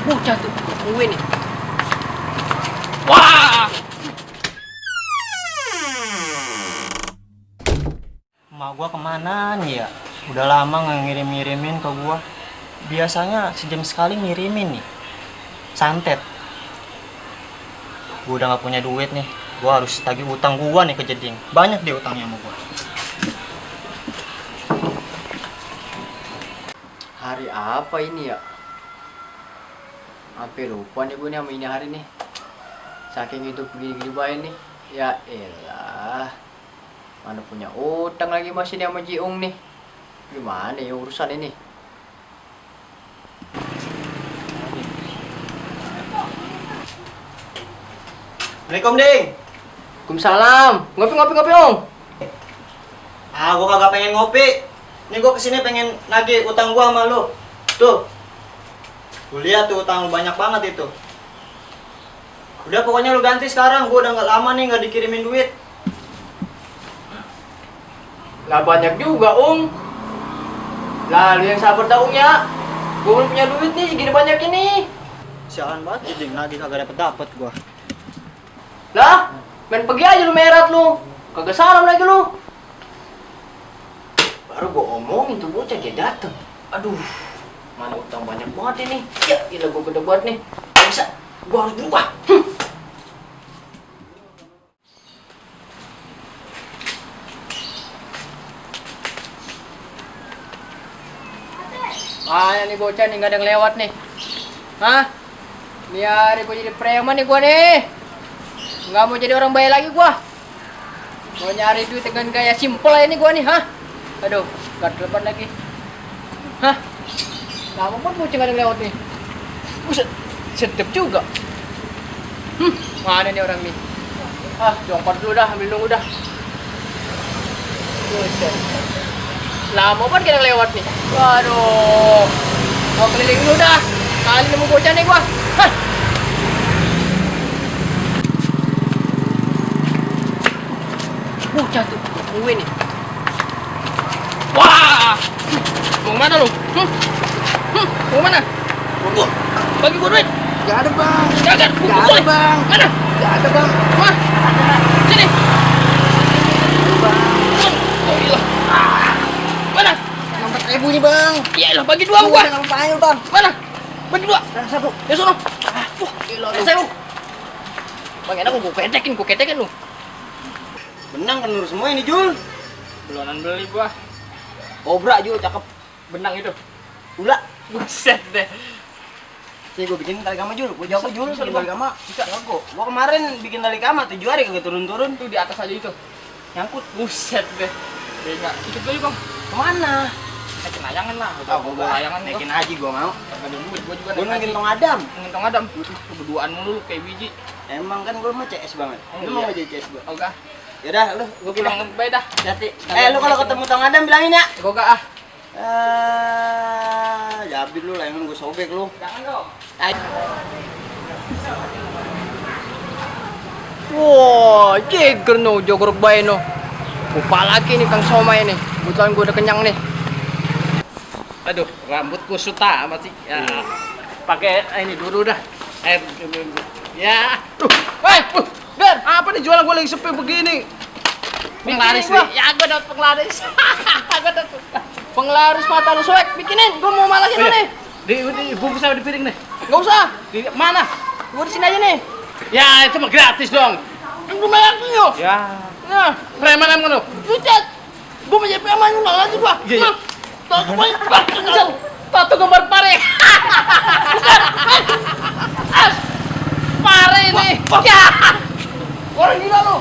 Bocah tuh, tungguin nih. Wah! Emak gua kemana nih ya? Udah lama nggak ngirim-ngirimin ke gua. Biasanya sejam sekali ngirimin nih. Santet. Gua udah nggak punya duit nih. Gua harus tagih utang gua nih ke Jeding. Banyak deh utangnya sama gua. Hari apa ini ya? Sampai lupa nih gue nih sama ini hari nih. Saking itu begini-gini baik nih. Ya elah. Mana punya utang lagi masih nih sama Jiung nih. Gimana ya urusan ini? Assalamualaikum, Ding. Waalaikumsalam. Ngopi, Om. Gua kagak pengen ngopi. Nih gua kesini pengen nagih utang gua sama lu. Tuh. Lu lihat tuh utang lu banyak banget itu. Udah pokoknya lu ganti sekarang. Gua udah nggak lama nih nggak dikirimin duit. Lah banyak juga, Om. Lah lu yang sabar dah, Om ya. Gue belum punya duit nih segini banyak ini. Sialan banget Jeding, nagih kagak dapet gua. Lah, main pergi aja lu merat lu. Kagak salam lagi lu. Baru gua omongin tuh bocah dia dateng. Aduh, mana utang banyak banget ini. Ya, gila gua gede banget nih. Gak bisa, gua harus berubah. Nih bocah nih, gak ada yang lewat nih. Hah? Ini hari gua jadi preman nih gua nih. Nggak mau jadi orang baik lagi gua. Mau nyari duit dengan gaya simpel ini gua nih, hah? Aduh, gak telepon lagi. Hah? Lama pun bocah gak ada yang lewat nih. Buset, sedep juga. Mana nih orang nih? Jongkot dulu dah, ambil nunggu dah. Buset. Lama pun gak ada yang lewat nih. Waduh. Mau keliling dulu dah. Kali nemu bocah nih gua. Hah? Bocah tuh, tungguin nih. Wah! Mau mana lu? Mau mana? Gua. Bagi gua duit. Gak ada bang. Gak ada bang. Mana? Gak ada bang. Wah. Sini. Bang. Oh iya. Mana? 4.000 nih bang. Iya lah, bagi dua gua. Jangan lupain bang. Mana? Bagi dua. Satu. Ya sono. Gila lu. Bang enak gua ketekin lu. Benang kan lu semua ini, Jul. Belonan beli gua. Kobra, Jul, cakep. Benang itu. Ula. Buset deh. Sini gua bikin tali kama, Jul. Gua jago, Jul, Bisa, bikin Bang. tali kama. Bisa. Jago. Gua kemarin bikin tali kama 7 hari kagak turun-turun. Tuh di atas aja itu. Nyangkut. Buset deh. Enggak. Ikut dulu, Bang. Kemana? Naikin layangan lah. Gua layangan naikin haji gua mau. Kagak ada duit, gua juga Gua naikin haji. tong Adam. Ngintong Adam. Berduaan mulu kayak biji. Emang kan gua mah CS banget. Oh, Lu iya. mau nggak jadi CS gua? Oga. Yaudah, lu Gua pulang bae dah. hati. Lu kalau ketemu tong Adam bilangin ya. Gua gak ah. Jabir lu layangan gua sobek lu. Jangan dong. Wah, jeger no, jogrok bae no. Lupa lagi nih Kang Somai nih. Kebetulan gua udah kenyang nih. Aduh, rambut kusut amat sih. Ya, pakai ini dulu dah. Ya. Der, apa nih jualan gua lagi sepi begini? Penglaris nih. Ya, gua dapat penglaris. Gua dapat penglaris mata lu suek. Bikinin, gua mau malasin lu nih. Bungkus sama di piring nih. Enggak usah. Di mana? Gua di sini aja nih. Ya itu mah gratis dong. Yang gua bayar dulu. Ya. Nah, Preman emang lu. buset. Gua menjadi preman lu nggak lanjut gua. Iya, iya. Tahu gua tato gambar pare. Pare ini. Ya. Orang gila lu.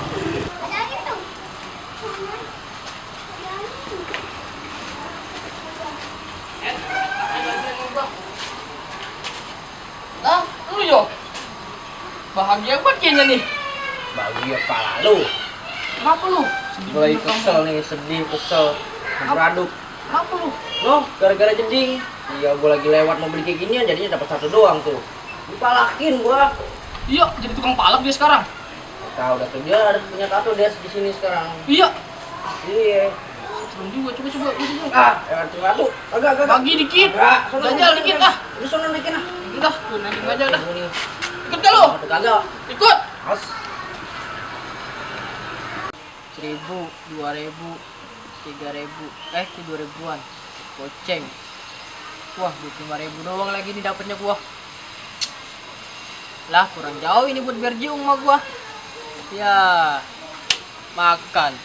Nah, lu yo. Bahagia banget kayaknya nih. Bahagia pala lu. Kenapa lu? Gua lagi kesel nih, sedih, kesel. Beraduk. Kenapa lu? Loh, gara-gara Jeding. Iya, gua lagi lewat mau beli kayak ginian, jadinya dapat satu doang tuh. Dipalakin gua. Iya, jadi tukang palak dia sekarang. Tahu udah tuh dia ada punya tato dia di sini sekarang. Iya. Iya. Serem juga, coba. Tuh. Agak. Bagi dikit. Agak. Ganjal dikit ah. Di sono bikin ah. dah, gue nanding aja dah. Ikut gak lo? Kagak. Ikut. Mas. 1.000, 2.000, 3.000, 2.000-an. Goceng. Wah, 5.000 doang lagi nih dapatnya gua. Lah, kurang jauh ini buat berjiung sama gua. Ya, makan,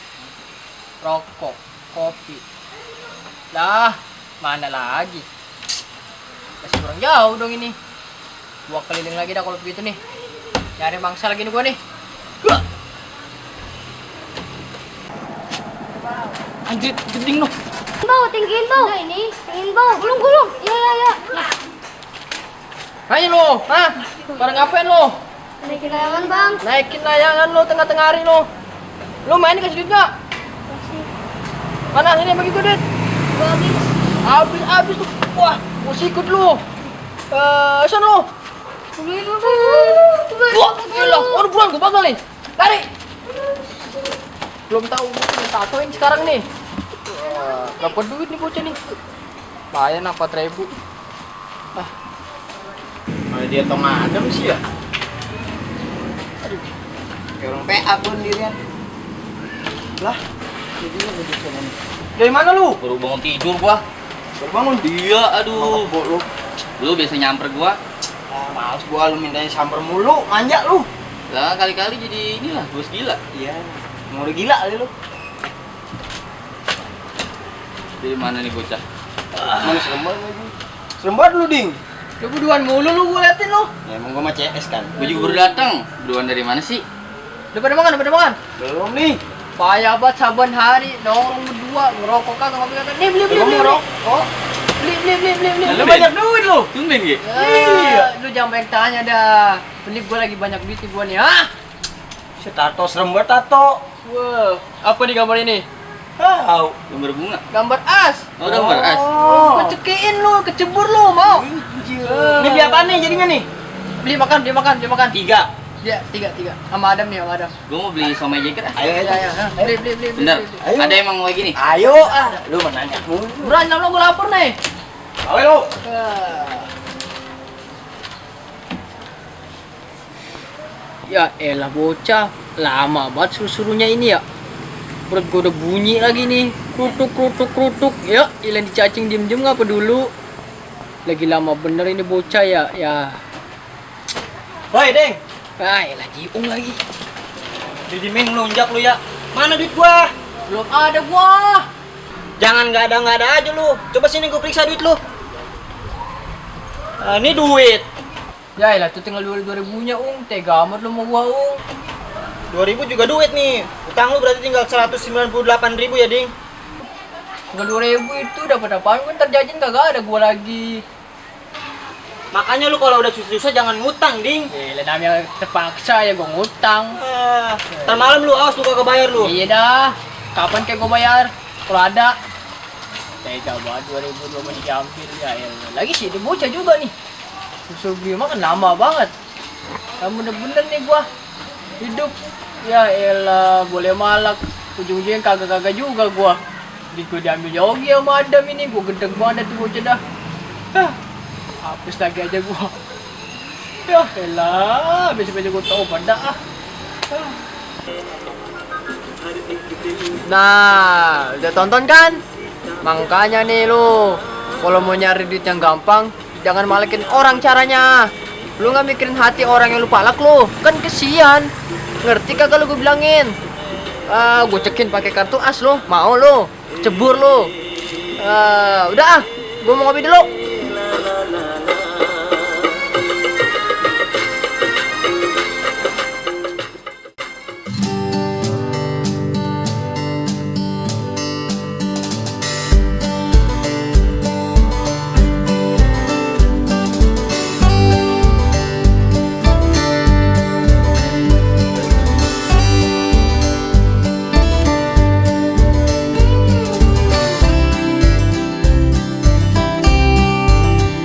rokok, kopi. Lah, mana lagi? Masih kurang jauh dong ini. Gua keliling lagi dah kalau begitu nih. Nyari mangsa lagi nih gua nih. Wah! Anjir, geding loh. Bau, tinggiin bau. Nah, ini, tinggiin bau. Gulung. Iya, iya. Nah, Ayo lo, hah? Barang ngapain lo? naikin layangan, Bang. Naikin layangan lo tengah-tengah hari lo. Lo main kasih duit nggak? Kasih. Mana ini bagi gue duit? Gua habis. Habis tuh. Wah, gue sikut lo. Sana lo. Wah, gila. Waduh, buruan gue bakal nih. Lari. Belum tahu gue tatoin sekarang nih. Wah, berapa duit nih bocah nih? Lumayan 4.000. Dia tong adem sih ya. Aduh. Kayak orang PA gue sendirian. Lah, jadinya gue di sana nih. Dari mana lu? Baru bangun tidur gua. Baru bangun. Iya, aduh. Mabok lu. Lu biasa nyamper gua. Males gua lu mintanya samper mulu, manja lu. Lah kali-kali jadi inilah, bos gila. Iya. Mau udah gila kali lu. Dari mana nih bocah? Mana serem banget lagi. Serem banget lu, Ding. Lu berduaan mulu lu, gue liatin lo. Ya emang gua mah CS kan. Gua juga baru datang. Berduaan dari mana sih? Udah pada makan, udah pada makan. Belum nih. Payah banget saban hari nongkrong berdua ngerokok kagak ngopi kagak. Nih beli. Belum ngerokok. Oh. Beli. Lu Lu banyak duit lu. Tumben gitu. Iya. Lu jangan banyak tanya dah. Beli gua lagi banyak duit nih gua nih. Hah? Si tato serem banget tato. Wow. Apa nih gambar ini? Tahu. Gambar bunga. Gambar as. Oh, gambar as. Oh. Kecekein lu, kecebur lu, mau? Ini beli apa nih jadinya nih? Beli makan. 3. Dia tiga. Sama Adam nih, sama Adam. Gua mau beli somai jacket ah. Ayo, Ya, ya. Beli. Bener. Ayo. Ada emang lagi nih. Ayo, lu menanya mulu. Buruan, lo gua lapar nih. Ayo lu. Ya elah bocah, lama banget suruh-suruhnya ini ya. Perut gua udah bunyi lagi nih. Krutuk. Ya, ilan dicacing diem-diem ngapa dulu. Lagi lama bener ini bocah ya. Ya. Woi, Deng. Ah, elah jiung lagi. Didimin ngelunjak lu ya. Mana duit gua? Belum ada gua. Jangan nggak ada aja lu. Coba sini gua periksa duit lu. Ini duit. Ya elah tuh tinggal 2.000-nya tega amat lu mau gua 2.000 juga duit nih. Utang lu berarti tinggal 198.000 ya, Ding. Tinggal 2.000 itu dapat apaan? Gua ntar jajan kagak ada gua lagi. Makanya lu kalau udah susah-susah jangan ngutang, Ding. Elah namanya terpaksa ya gua ngutang. Ntar malam lu awas lu kagak bayar lu. Iya dah. Kapan kayak gua bayar? Kalau ada. Tega banget 2.000 belum diambil ya elah. Lagi sih dia bocah juga nih. Susul beli makan lama banget. Bener-bener nih gua hidup. Ya elah, boleh malak. Ujung-ujungnya kagak-kagak juga gua. Di gua diambil Yogi sama Adam ini. Gua gedeg banget tuh bocah dah. Hapus lagi aja gua. Ya elah, besok-besok gua tau pada Nah, udah tonton kan? Makanya nih lu, kalau mau nyari duit yang gampang, jangan malekin orang caranya. Lu nggak mikirin hati orang yang lu palak lu, kan kesian. Ngerti kagak lu gue bilangin? Gue cekin pakai kartu as lu, mau lu, cebur lu. Udah gue mau ngopi dulu.